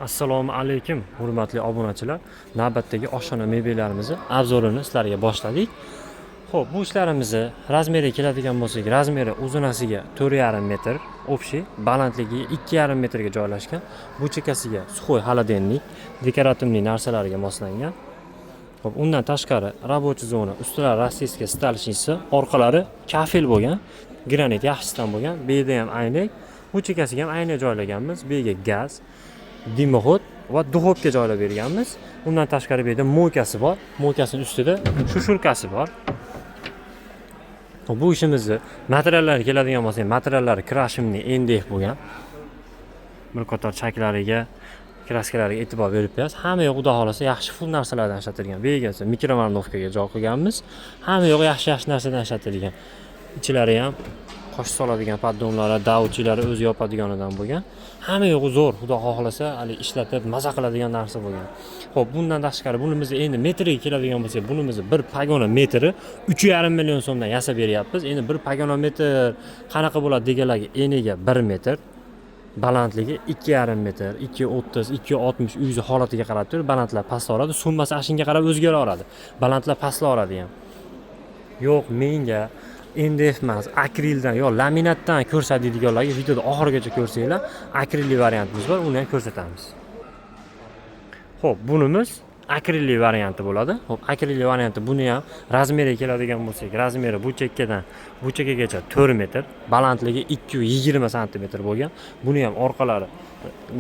Assalomu alaykum, hurmatli obunachilar. Navbatdagi oshxona mebellarimizni обзор ini sizlarga boshladik. Xo'p, bu ishlarimizni размер iga keladigan bo'lsak, размер i uzunasiga 4,5 metr, общий balandligi 2,5 metrga joylashgan. Bu chekkasiga сухой холодильник, декоративный narsalarga moslangan. Xo'p, undan tashqari рабочий zona, ustilari российский столешница, orqalari kafel bo'lgan, granit yaxshisidan bo'lgan, bu yerda ham aynak, bu chekkasiga ham aynak joylaganmiz. Bu yerga gaz, дымоход va duxovka joylab berganmiz. Undan tashqari bu yerda мойка si bor. Мойка sini ustida сушилка si bor. Bu ishimizni materiallari keladigan bo'lsak, materiallari крашеный MDF bo'lgan. Bir qator chaklariga, краска lariga e'tibor berib qo'yasiz. Hamma yoq, xudo xohlasa, yaxshi full narsalardan ishlatilgan. Bu yerga esa микроволновка ga joy qilganmiz. Hamma yoq yaxshi-yaxshi narsadan ishlatilgan. Ichlari ham qosh soladigan поддон lari, davchilari o'zi yopadiganidan bo'lgan. Hamma yo'g'i zo'r, xudo xohlasa, hali ishlatib maza qiladigan narsa bo'lgan. Xo'p, bundan tashqari bunimizni endi metriga keladigan bo'lsak, bunimizni bir pogona metri 3,5 million so'mdan yasab beryapmiz. Endi bir pogona metr qanaqa bo'ladi deganlarga, eniga 1 metr, balandligi 2,5 metr, 2,30, 2,60, uyingizni holatiga qarab turib balandlar pastlaveradi, summasi ana shunga qarab o'zgaraveradi. Balandlar pastlaveradi ham. Yo'q, menga MDF emas, akrildan yo laminatdan ko'rsatadiganlarga videoda oxirigacha ko'rsanglar, akrilli variantimiz bor, uni ham ko'rsatamiz. Xo'p, bunimiz akrilli varianti bo'ladi. Xo'p, akrilli varianti, buni ham размер iga keladigan bo'lsak, размер i bu chekkadan bu chekkagacha 4 metr, balandligi 220 santimetr bo'lgan. Buni ham orqalari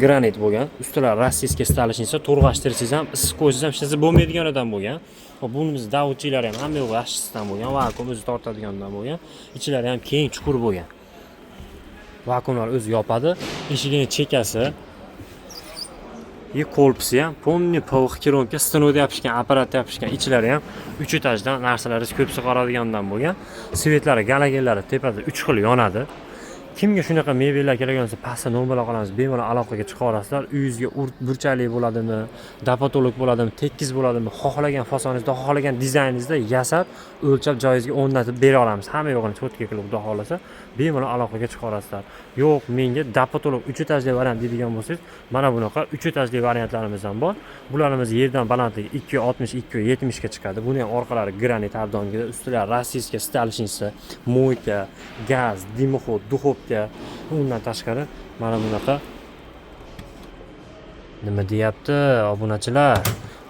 granit bo'lgan, ustilari российский столешница, to'rg'ashtirsangiz ham, issiq qo'ysangiz ham hech narsa bo'lmaydiganidan bo'lgan. Xo'p, bunimiz davchilari ham hamma yo'q yaxshisidan bo'lgan, vakuum o'zi tortadiganidan bo'lgan. Ichlari ham keng, chuqur bo'lgan. Vakuumlar o'zi yopadi. Eshigini chekkasi и qolpisi ham полный ПВХ керамика, stanokda yopishgan, apparatda yopishgan. Ichlari ham 3 etajdan narsalaringiz ko'p sig'aradigandan bo'lgan. Свет lari, galogenlari tepada 3 xil yonadi. Kimga shunaqa mebellar kerak bo'lsa, pastda nomerlar qolamiz, bemalol aloqaga chiqa olasizlar. Uyingizga burchakli bo'ladimi, до потолок bo'ladimi, tekis bo'ladimi, xohlagan fasoningizda, xohlagan dizayningizda yasab, o'lchab, joyingizga o'rnatib bera olamiz. Hamma yo'g'ini чётко qilib, xudo xohlasa, bemalol aloqaga chiqa olasizlar. Yo'q, menga до потолок 3 etajli variant deydigan bo'lsangiz, mana bunaqa 3 etajli variantlarimiz ham bor. Bularimiz yerdan balandligi 2,60, 2,70 ga chiqadi. Buni ham orqalari granit har doimgidek, ustilari российский столешница, мойка, gaz, дымоход, duxovka. Undan tashqari mana bunaqa, nima deyapti obunachilar,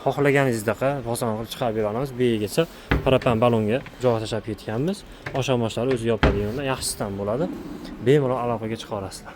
xohlaganingizdaka fason qilib chiqarib bera olamiz. Bu yergacha propan ballonga joy tashlab ketganmiz. Oshon-moshlari o'zi yopadigandan yaxshisidan bo'ladi. Bemalol aloqaga chiqa olasizlar.